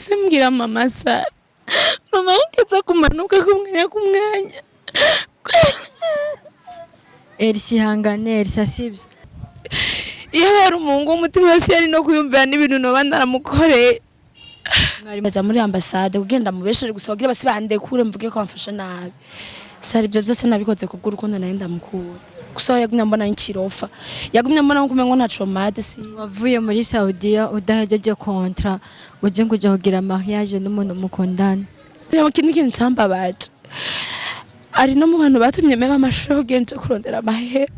Nahise mbwira mama Sara, mama wongeza kumanuka kumwanya kumwanya. Elsa, ihangane Elsa, sibyo? Iyo hari umuhungu w'umutima wese yari no kuyumvira n'ibintu noba naramukoreye. Aja muri ambasade kugenda mubeshere gusa kugira basi bandekure mvuge ko bamfashe nabi. Sara, ibyo byose nabikoze kubw'urukundo nari ndamukura. Gusa yagumye mbona nkirofa, yagumye mbona nkumengo ntaco made si. Wavuye muri Saudiya udahejeje contrat, uje ngo ujya kugira mariage n'umuntu mukundana. Reba, ikindi kintu cambabaje, ari no mu bantu batumye meba amashuri kugira nje kurondera amahera.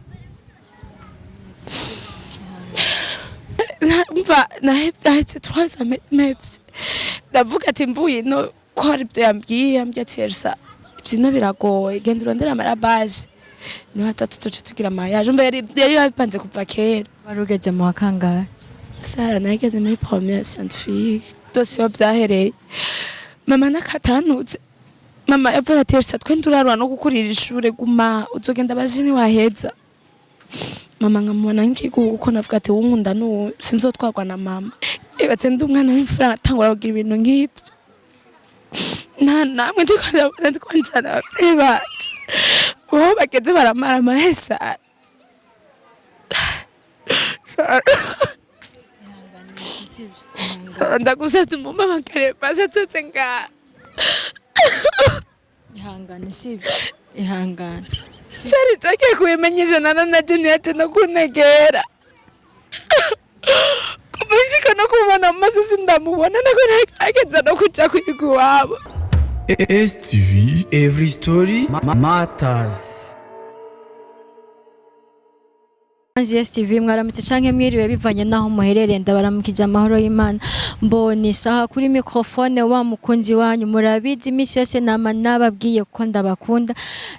Mva nahetse 3 ans mevye, ndavuga ati mvuye ino ko hari ibyo yambwiye ati: "Elsa, ivyo biragoye, genda urondere amarabazi niho atatu tuce tugira mariage." Umva, yari yabipanze kuva kera. Wari ugeze mu wa kangahe? Sara, nageze muri première scientifique. Byose iyo byahereye mama nakatanutse, mama yavuze ati: "Elsa, twe ndurarwa no gukurira ishure, guma uzogenda bazi niwaheza." Mama nkamubona nk'ikigugu, kuko navuga ati wunkunda n'ubu sinzotwarwa na mama. Ibatse ndi umwana w'imfura, atangura kugira ibintu nk'ibyo, nta namwe ndiko ndabona ndiko njana abavyeyi bacu bo bageze baramara amahesa. Sara, Sara, ndagusavye umumpamagare basi azoze ngaha. Ihangane, sibyo? Ihangane. Sari nzagiye kubimenyesha nana na Jenny yaje no kuntegera. Kuva nshika no kumubona mu maso sindamubona, nako nageza no kuja kwiga iwabo. STV Every Story Matters. STV, mwaramutse canke mwiriwe bivanye naho muherereye. Ndabaramukije amahoro y'Imana. Mbona isaha kuri microphone wa mukunzi wanyu, murabizi imisi yose nama nababwiye ko ndabakunda,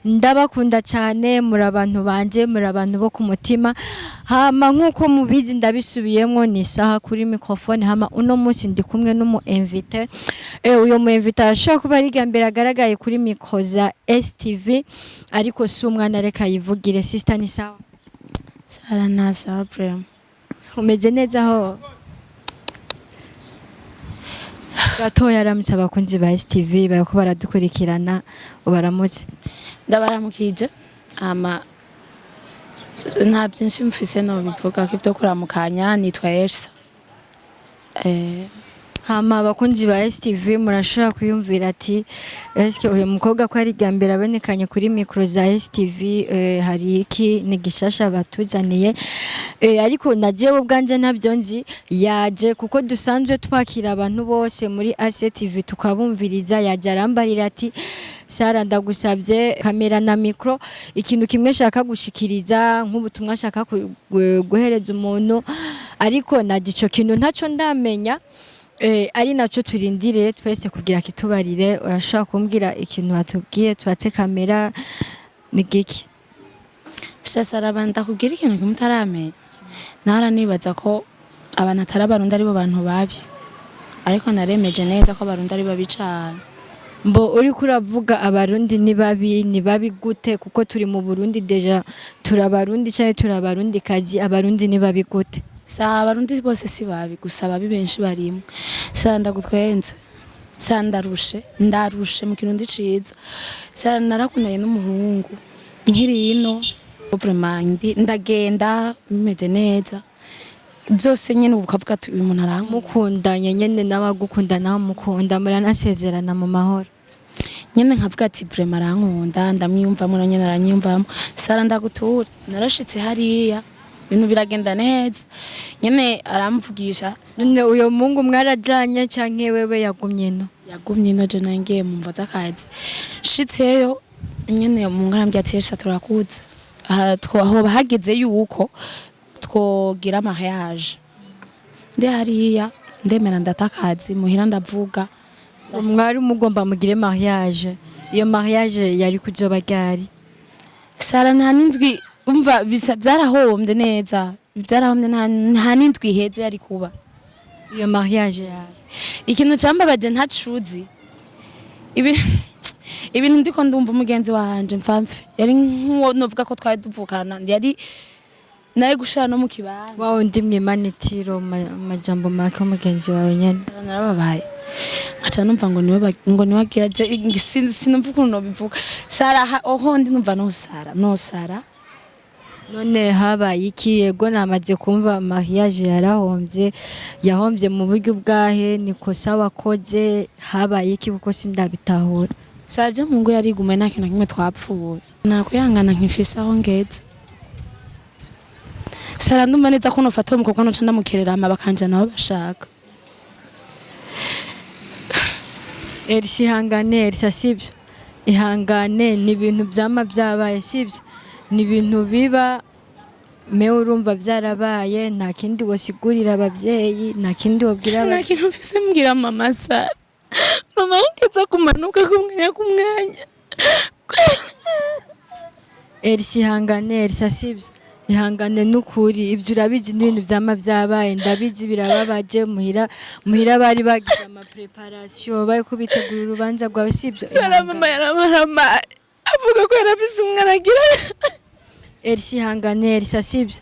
ndabakunda cyane. Muri abantu banje, muri abantu bo ku mutima. Hama nkuko mubizi, ndabisubiyemwo, ni isaha kuri microphone. Hama uno munsi ndi kumwe n'umu invité. Uyo mu invité arashobora kuba ari irya mbere agaragaye kuri micro za STV, ariko si umwana, reka yivugire. Sister, ni sawa? Sara, nta vraiment. Umeze neza? Ho gatoya aramutse abakunzi ba STV bariko baradukurikirana, ubaramutse. Ndabaramukije. Ama nta byinshi mfise no bivuga ko ibyo kuramukanya. Nitwa Elsa. Hama abakunzi ba STV murashobora kuyumvira ati: "Eske uyu mukobwa ko ari irya mbere abonekanye kuri micro za STV, hari iki ni gishasha batuzaniye?" Ariko na jewe ubwanje ntabyo nzi. Yaje kuko dusanzwe twakira abantu bose muri ACTV tukabumviriza. Yaje arambarira ati: "Sara, ndagusabye kamera na micro, ikintu kimwe shaka gushikiriza nk'ubutumwa shaka guhereza umuntu." Ariko na ico kintu ntaco ndamenya, ari naco turindiriye twese kugira kitubarire. Urashobora kumbwira ikintu watubwiye tubatse kamera ni giki? Sasa raba, ndakubwira ikintu kimwe utaramenya. Nahora nibaza ko abantu atari Abarundi aribo bantu babi, ariko naremeje neza ko Abarundi ari babi cane. Mbo uriko uravuga Abarundi ni babi, ni babi gute? Kuko turi mu Burundi, déjà turi Abarundi canke turi Abarundi kazi. Abarundi ni babi gute? Sa Abarundi bose si babi, gusa babi benshi barimwe. Sa ndagutwenze, sa ndarushe, ndarushe mu Kirundi ciza. Sa narakundanye n'umuhungu nkiri ino, vraiment ndagenda bimeze neza byose nyene, ubu ukavuga ati uyu muntu arankunda. Mukundanye nyene, n'abagukunda nawe mukunda, muranasezerana mu mahoro. Nyene nkavuga ati vraiment arankunda, ndamwiyumvamo, na nyene aranyiyumvamo. Sara, ndagutura, narashitse hariya ibintu biragenda neza nyene, aramvugisha. None uyo mungu mwarajanye canke wewe yagumye no? Yagumye ino, je nangiye mu mvo z'akazi. Nshitseyo nyene mu ngarambye ati: "Elsa, turakuze. Aha, hoba hageze yuko twogira mariage." Ndi hariya ndemera, ndata akazi muhira, ndavuga. Mwari mugomba mugire mariage, iyo mariage yari kuzoba ryari? Sara, nta n'indwi, umva bisa byarahombye neza, byarahombye, nta n'indwi iheze yari kuba. Iyo mariage yawe. Ikintu cambabaje ntacuzi ibi ibintu ndiko ndumva umugenzi wanje mfamfe yari nk'uwo novuga ko twari duvukana, yari nawe gushira no mu kibanza. Wawe ndi mwimanitiro majambo make, umugenzi wawe nyene. Narababaye. Nkaca numva ngo niwe ngo niwe agira je sinzi, sinumva ukuntu nobivuga, Sara. Oho ndi numva no Sara, no Sara. None habaye iki? Yego, namaze kumva mariage yarahombye. Yahombye mu buryo bwahe? Ni kosa wakoze? Habaye iki? Kuko sindabitahura. Sara, je mu ngo yarigume, nta kintu na kimwe twapfuye. Nakwihangana nkifise aho ngeze, Sara. Ndumva neza ko nofata uwo mukobwa, noca ndamukerera, hama bakanjana aho bashaka. Elsa, ihangane. Elsa, sibyo? Ihangane, ni ibintu byama byabaye, sibyo? Ni ibintu biba. Mewe urumva byarabaye, nta kindi wasigurira ababyeyi, nta kindi wabwira Nta ababyeyi. kintu mfise mbwira mama, Sara. Mama wongeza kumanuka ku mwanya ku mwanya. Elsa, ihangane. Elsa, sibyo? Ihangane n'ukuri, ibyo urabizi, n'ibintu byama byabaye, ndabizi birababaje. Muhira, muhira bari bagize ama préparation, bari kubitegura urubanza rwawe, sibyo? Sara, mama yaramarama avuga ko yarafise umwana agira. Elsa, ihangane. Elsa, sibyo?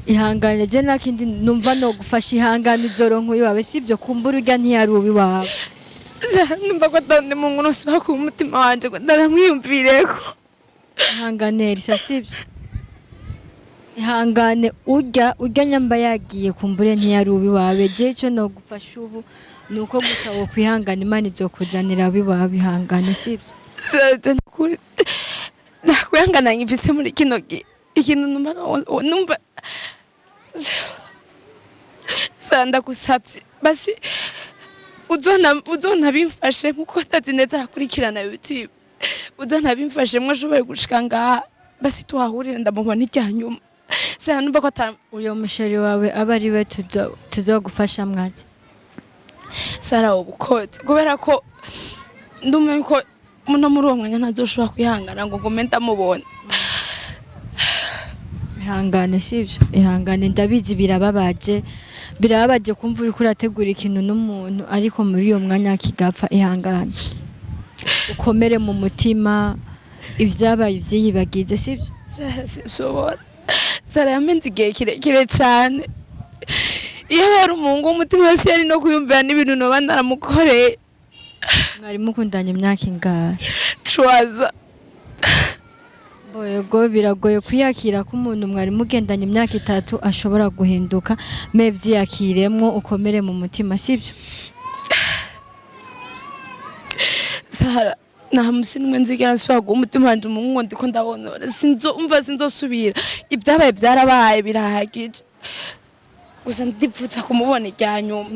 Ihangane, je nta kindi numva no gufasha. Ihangane, uzoronka uwawe, sibyo? Kumbura urya ntiyari uwiwawe. Sara, numva ko atandi mungu nosubira ku mutima wanje ngo ndaramwiyumvireko. Ihangane Elsa, sibyo? Ihangane, urya nyamba yagiye, kumbure ntiyari uwiwawe. Je ico nogufasha ubu ni uko gusa wokwihangana, Imana izokuzanira abiwawe. Ihangane, sibyo? Sara, nukuri nakwihangana nkifise muri kino gihe. Ikintu numva numva, Sara, ndagusavye basi uzona bimfashe, nkuko ndazi neza arakurikirana YouTube, uzona bimfashe ashoboye gushika ngaha, basi tuhahurire ndamubona irya nyuma. Sara, numva ko ata Uyo musheri wawe aba ari we tuzogufasha mwaje. Sara, ubukoze kubera ko ndumva yuko muno muri uwo mwanya ntazoshobora kwihangana ngo ngume ndamubona. Ihangane, sibyo? Ihangane, ndabizi birababaje, birababaje kumva uriko urategura ikintu n'umuntu, ariko muri uyo mwanya kigapfa. Ihangane, ukomere mu mutima, ibyabaye ubyiyibagize, sibyo? Sara, sinshobora. Sara yamenze igihe kirekire cane. Iyo yari umuhungu w'umutima wese yari no kuyumvira n'ibintu noba naramukoreye. Mwari mukundanye imyaka ingahe? 3. Yego, biragoye kwiyakira ko umuntu mwari mugendanye imyaka 3 ashobora guhinduka. Me vyiyakiremwo, ukomere mu mutima, sibyo? Sara, nta musi n'umwe nzigera nsubira guha umutima wanje umuhungu ngo ndiko ndabonora. Sinzo umva, sinzosubira. Ibyabaye byarabaye, birahagije. Gusa ndipfutsa kumubona irya nyuma.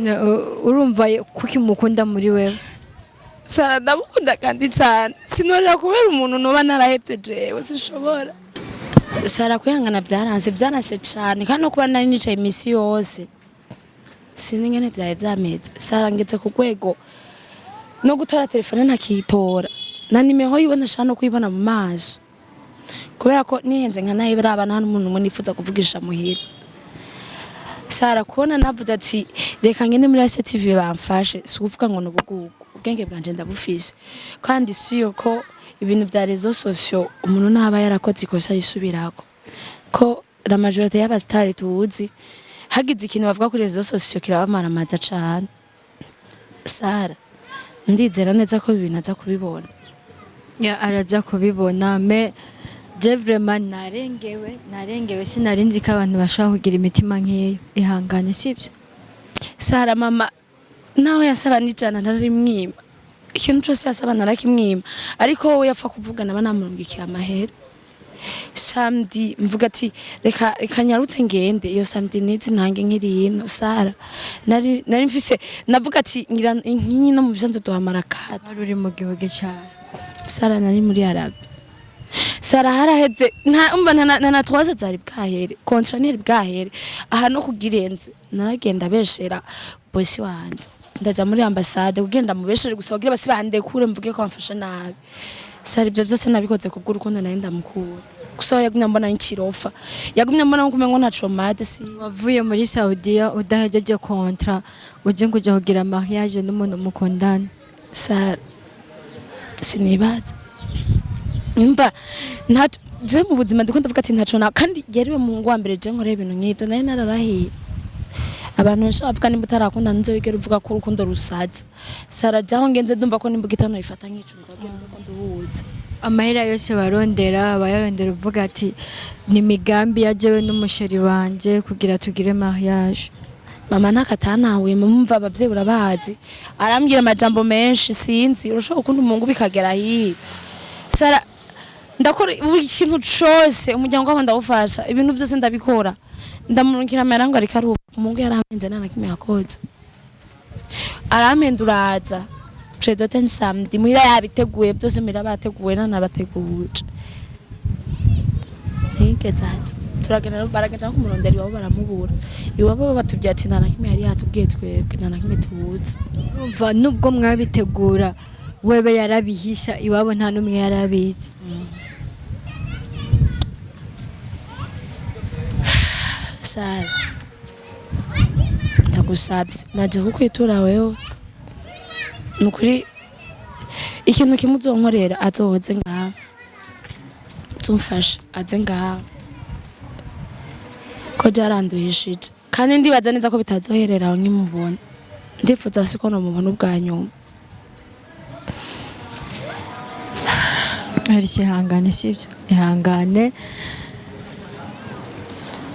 Urumva kuki mukunda muri wewe? Sara, ndamukunda kandi cane. Sinorera kubera umuntu noba narahevye, jewe sinshobora. Sara, kwihangana byaranse, byaranse cane. Kandi no kuba nari nicaye imisi yose, sinzi ingene vyari vyameze. Sara, ngeze ku rwego no gutora telefone ntakiyitora, na nimero yiwe ntashaka no kuyibona mu maso, kubera ko nihenze nka nayibiraba, nta n'umuntu umwe nifuza kuvugisha muhira. Sara, kubona navuze ati reka ngende muri TV bamfashe, si ukuvuga ngo ni ubugugu. Ubwenge bwanje ndabufise, kandi si ko ibintu bya réseaux sociaux umuntu ntaba yarakoze ikosa yisubirako, ko la majorité y'abasitari tuzi hagize ikintu bavuga kuri réseaux sociaux kirabamaramaza cane. Sara, ndizera neza ko ibi bintu aza kubibona. Ya, araza kubibona. Me je vraiment narengewe, narengewe, sinari nzi ko abantu bashobora kugira imitima nk'iyo. Ihangane, sibyo? Sara, mama nawe yasaba n'ijana nararimwima, ikintu cyose yasaba narakimwima, ariko wowe yapfa kuvugana banamurungikiye amahera. Samedi mvuga ati reka, reka nyarutse ngende iyo samedi nizi ntange nkiri hino. Sara, nari mfise, navuga ati ngira inkinyi no mu bisanzwe duhamara kata. Wari uri mu gihugu cyawe? Sara, nari muri Arabi. Sara, haraheze nta umva nta na twaza zari bwahere, contrat ntiyari bwahere aha no kugirenze. Naragenda beshera bosi wanje, ndaja muri ambasade kugenda mubeshere gusa bagira basi bandekure, mvuge ko bamfashe nabi. Sara, ibyo byose nabikoze kubw'urukundo nari ndamukura. Gusa yagumye mbona nkirofa, yagumye mbona nko kumengo ntaco made si. Wavuye muri Saudiya udahejeje contrat, uje ngo ujya kugira mariage n'umuntu mukundana? Sara, sinibaza mva ntaco je mu buzima ndiko ndavuga ati ntaco na kandi yariwe muhungu wa mbere je nkoreye ibintu nk'ivyo. Nari nararahiye. Abantu benshi bavuga nimba utarakunda ntuze wigera uvuga ko urukundo rusaza. Sara, jaho ngenze ndumva ko nimba ugitano ifata nk'icumi, ndabwira ko nduhuze. Amahera yose barondera, bayarondera uvuga ati ni imigambi ya jewe n'umu chéri wanje kugira tugire mariage. Mama ntakatanahuye, mumva abavyeyi urabazi, arambwira amajambo menshi. Sinzi, urashobora gukunda umuhungu bikagera hiyo. Sara, ndakora buri kintu cose, umuryango wabo ndawufasha, ibintu vyose ndabikora, ndamurungikira amahera ngo ariko aruba. Umuhungu yarampenze, nta na kimwe yakoze, arampenda. Uraza pré-dot ni samedi, muhira yabiteguye byose, muhira bateguye, nanabateguje, ntiyigeze aza. Turagenda, baragenda no kumurondera iwabo, baramubura. Iwabo batubwiye ati nta na kimwe yari yatubwiye, twebwe nta na kimwe tubuzi. Urumva nubwo mwabitegura, wewe yarabihisha, iwabo nta n'umwe yarabizi. Sara, ndagusabye, naje kukwitura wewe. Ni ukuri, ikintu kimwe uzonkorera, azoze ngaha, uzumfashe aze ngaha, ko byaranduhishije kandi ndibaza neza ko bitazoherera aho nkimubona. Ndifuza si ko nomubona ubwa nyuma. Ariko ihangane, sibyo? Ihangane.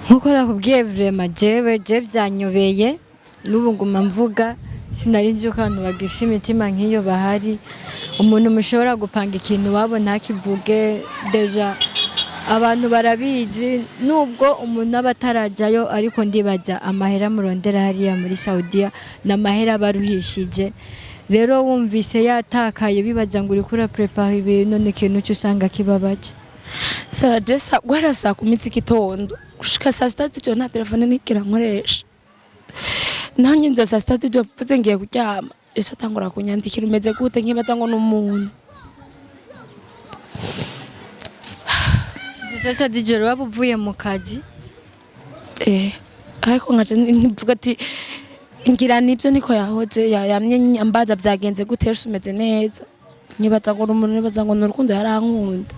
Nkuko nakubwiye, vraiment jewe je byanyobeye, n'ubu nguma mvuga sinari nzi ko abantu bagifite imitima nk'iyo bahari. Umuntu mushobora gupanga ikintu wabo ntakivuge, déjà abantu barabizi nubwo umuntu aba atarajyayo. Ariko ndibaza amahera murondera hariya muri Saudiya ni amahera baruhishije. Rero wumvise yatakaye, bibaza ngo uriko uraprepara ibintu, ni ikintu cyo usanga kibabaje. Sara, je guhera saa 10 z'igitondo gushika saa 6 z'ijoro nta telefone nigera nkoresha. Naho nyine saa 6 z'ijoro mvuze ngiye kuryama, ejo atangura kunyandikira umeze gute, nkibaza ngo ni umuntu. Sasa dijoro waba uvuye mu kazi? Eh, ariko nkaje nkivuga ati ngira nibyo, niko yahoze yamye ambaza byagenze gute, ejo umeze neza, nkibaza ngo ni umuntu, nibaza ngo ni urukundo yarankunda,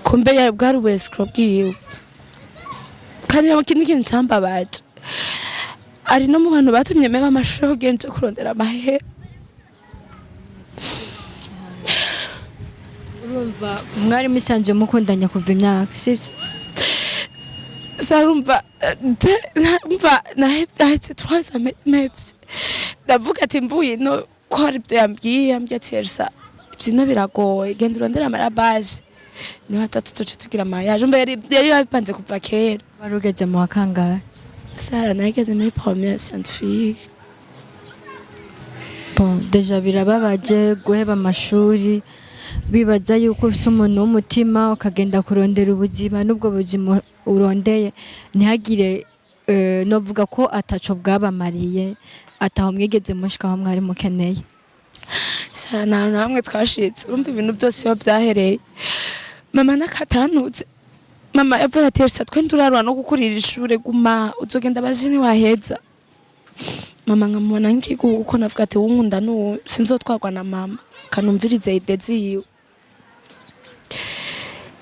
kumbe yari bwari ubu-escroc bwiwe. Kandi ikindi kintu cambabaje, ari no mu bantu batumye meba amashuri kugira nje kurondera amahera. Urumva mwari musanzwe mukundanye kuva imyaka, sibyo? Sarumva mva nahetse 3 ans mevye, ndavuga ati mvuye no ko hari ibyo yambwiye ati Elsa, ibyino biragoye, genda urondere amarabaje niho atatu tuce tugira mariage. Umva yari yabipanze kuva kera. Wari ugeze mu wa kangahe? Sara, nageze muri première scientifique. Bon, déjà birababaje guheba amashuri bibaza yuko ufise umuntu w'umutima, ukagenda kurondera ubuzima, n'ubwo buzima urondeye ntihagire novuga ko ataco bwabamariye, ataho mwigeze mushika aho mwari mukeneye. Sara, nta hantu hamwe twashitse. Urumva ibintu byose iyo byahereye, mama nakatanutse, mama yavuze ati Elsa, twe ndurarwa no kukurira ishure, guma uzogenda bazi ntiwaheza. Mama nkamubona nk'ikigugu, kuko navuga ati wunkunda n'ubu sinzotwarwa na mama, kanumvirize idées ziwe.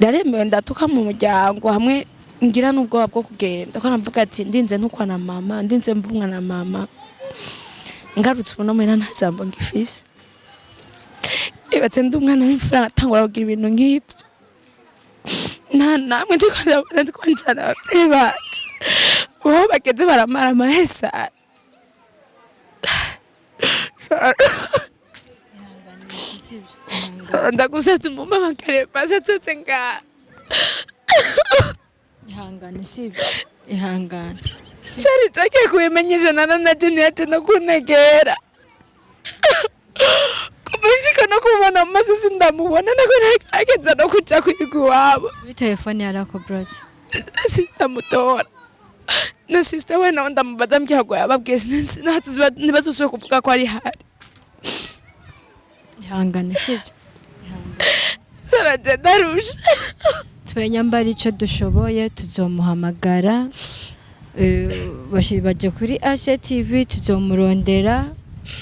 Ndaremewe, ndatuka mu muryango hamwe, ngira n'ubwoba bwo kugenda, ko navuga ati ndinze ntukwa na mama, ndinze mvumwa na mama, ngarutse ubu no muhira nta jambo ngifise. Ibatse ndi umwana w'imfura, atangura kugira ibintu nk'ibyo, nta namwe ndiko ndabona, ndiko njana abavyeyi bacu bo bageze baramara amahesa. Sara, ndagusavye umumpamagare basi azoze ngaha. Ihangane, sibyo? Ihangane. Sari nzagiye kubimenyesha nana na Jenny yaje no kuntegera. Kuva nshika no kumubona mu maso sindamubona, nako nageza no kuja kwiga iwabo. Kuri telefone yarakuburotse? Sindamutora, na sister we nawe ndamubaza, mbwira ngo yababwiye ntibazosubire kuvuga ko ari hari. Ihangane, sibyo? Sara, je ndarusha. Twe nyambara icyo dushoboye tuzomuhamagara, baje kuri ACTV, tuzomurondera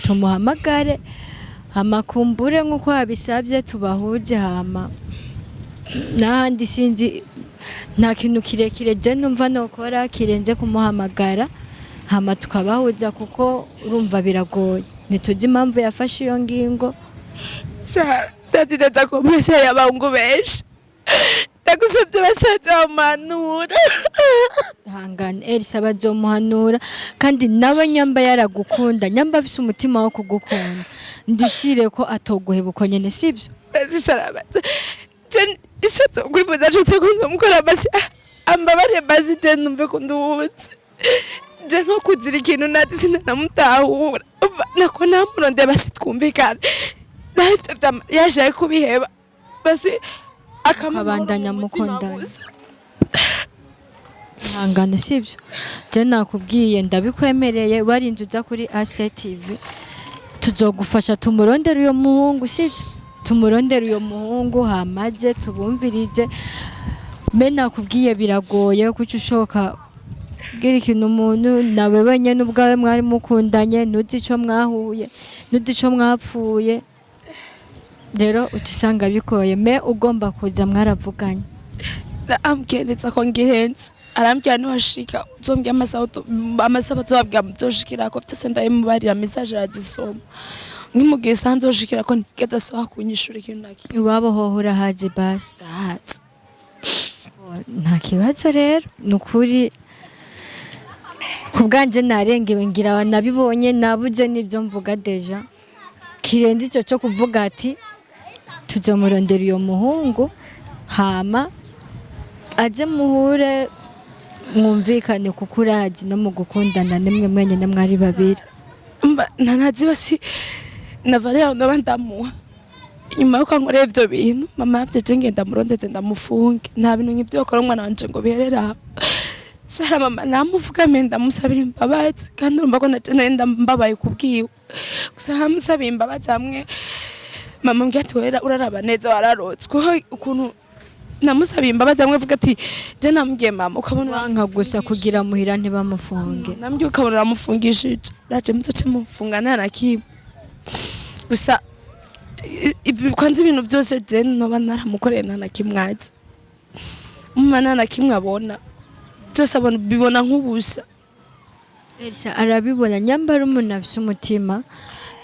tumuhamagare, hama kumbure nk'uko yabisabye tubahuze. Hama n'ahandi sinzi, nta kintu kirekire je numva nokora kirenze kumuhamagara. Hama tukabahuza, kuko urumva biragoye, ntituzi impamvu yafashe iyo ngingo. Ndazi neza ko mwese y'abahungu benshi, ndagusabye basaza bamanura. Hangane Elsa, bazomuhanura, kandi nawe nyamba yaragukunda, nyamba afise umutima wo kugukunda, ndishire ko atoguheba uko nyene, sibyo? Bazisarabaza icyo kwifuza cose ko nzomukora, basi ambabare, basi je numve ko nduhutse. Je nko kuzira ikintu nazi sinanamutahura nako namurondeye, basi twumvikane nahivyo yaje ari kubiheba, basi Mukabandanya akamubandanya mukundana. Ihangane, sibyo? Je nakubwiye, ndabikwemereye, warinze uza kuri ACTV, tuzogufasha tumurondere uyo muhungu, sibyo? Tumurondere uyo muhungu, hamaze tubumvirize. Me nakubwiye biragoye kuko ushoka bwira ikintu umuntu nawe wenyine ubwawe mwari mukundanye, ntuzi ico mwahuye, ntuzi ico mwapfuye, rero uca usanga bigoye. Me ugomba kuza mwaravuganye? Ambwiye ndetse ko ngihenze, arambwira niwashika uzombwira amasaha amasaha bazobabwira muzoshikirako, vyose ndabimubarira, message arazisoma, nkimubwiye isaha nzoshikirako ntigeze asoha kunyishura ikintu na kimwe. Iwabo hoho urahaje basi? Ndahazi. Nta kibazo rero, ni ukuri ku bwanjye narengewe, ngira nabibonye, nabuze n'ibyo mvuga déjà kirenze icyo cyo kuvuga ati tuzamurondera uyo muhungu, hama aje muhure mwumvikane, kuko urazi no mu gukundana nimwe mwenyine mwari babiri. Mba ntanazi basi na valeur noba ndamuha inyuma yuko ankoreye ivyo bintu. Mama yavye, ngenda murondeze ndamufunge, nta bintu nk'ivyo bakora umwana wanje ngo biherere aho. Sara, mama namuvugame, ndamusabira imbabazi, kandi urumva ko naje nari mbabaye kubwiwe gusa. Nkamusabiye imbabazi hamwe mama mbwira ati wera uraraba neza wararotswe, kuko ukuntu namusabiye imbabazi hamwe avuga ati je namubwiye mama ukabona Wanka gusa kugira muhira ntibamufunge. Nambwiye ukabona uramufungishije, ndaje muzoce mufunga nta na kimwe gusa kwanza ibintu byose je noba naramukoreye nta na kimwe azi, mama nta na kimwe abona, byose abona bibona nk'ubusa. Elsa arabibona, nyambara umuntu afise umutima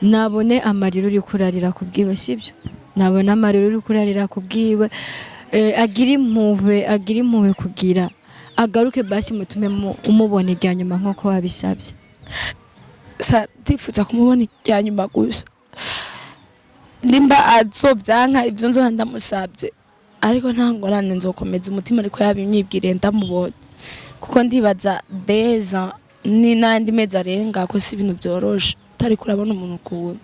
nabone amarira uri kurarira kubwiwe, sibyo? Nabone amarira uri kurarira kubwiwe, agira impuhwe, agira impuhwe kugira agaruke, basi mutume umubona irya nyuma nk'uko wabisabye. Sa ndifuza kumubona irya nyuma gusa, nimba azovyanka ivyo nzoba ndamusabye, ariko nta ngorane, nzokomeza umutima, ariko yabinyibwiriye ndamubonye, kuko ndibaza deza ni n'andi mezi arenga ko si ibintu vyoroshe utariko urabona umuntu ukunda.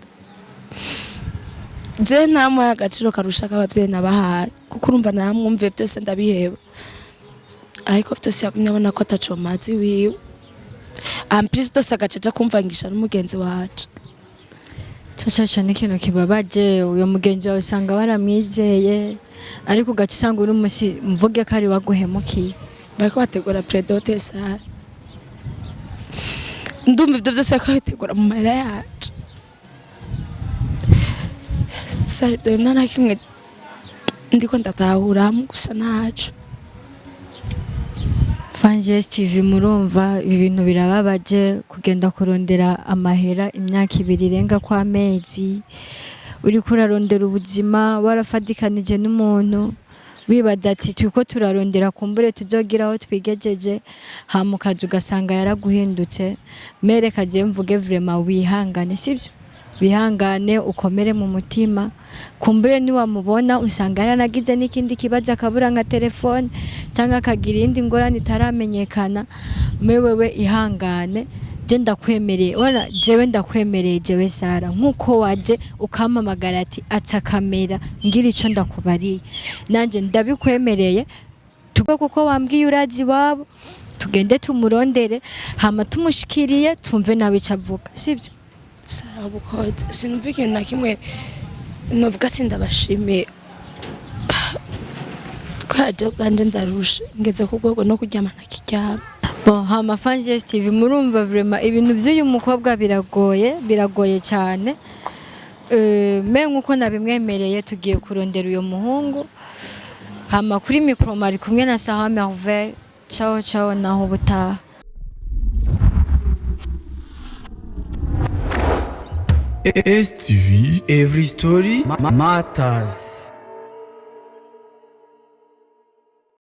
Je namuhaye agaciro karusha k'abavyeyi nabahaye, kuko urumva namwumviye byose ndabiheba, ariko vyose yagumye abona ko ataco mazi wiwe, en plus dose agaca aja kumvangisha n'umugenzi wacu. Caca ni ikintu kibabaje, uyo mugenzi wawe usanga waramwizeye, ariko ugaca usanga uri umusi mvuge ko ari waguhemukiye. Bariko bategura pré-dot sare, ndumva ivyo vyose bariko babitegura mu mahera yacu. Sare, ivyo nta na kimwe ndiko ndatahuramwo, gusa ntaco. Fanges TV, murumva ibi bintu birababaje, kugenda kurondera amahera imyaka 2 irenga kw'amezi, uriko urarondera ubuzima warafadikanije n'umuntu, wibaza ati turiko turarondera kumbure tuzogira aho twigejeje, hama ukaza ugasanga yaraguhindutse. Mereka je mvuge vraiment wihangane, sibyo? Wihangane, ukomere mu mutima, kumbure niwamubona usanga yaranagize n'ikindi kibazo, akabura nka telefone cyangwa akagira iyindi ngorane itaramenyekana. Wewe ihangane, je ndakwemereye, ora jewe ndakwemereye, jewe Sara, nkuko waje ukampamagara ati atsa kamera ngira ico ndakubariye, nanje ndabikwemereye tube, kuko wambwiye urazi iwabo, tugende tumurondere, hama tumushikiriye tumve nawe ico avuga, sibyo? Sara, bukoze sinumva ikintu na kimwe novuga ati ndabashimiye kwaje bwanje, ndarusha ngeze ku rwego no kuryama ntakiryama. Bon, hama Fanges TV, murumva vraiment ibintu by'uyu mukobwa biragoye, biragoye cyane. Me nkuko nabimwemereye tugiye kurondera uyu muhungu. Hama kuri micro mari kumwe na Sarah Merveille. Ciao ciao, naho ubutaha. STV Every Story Matters.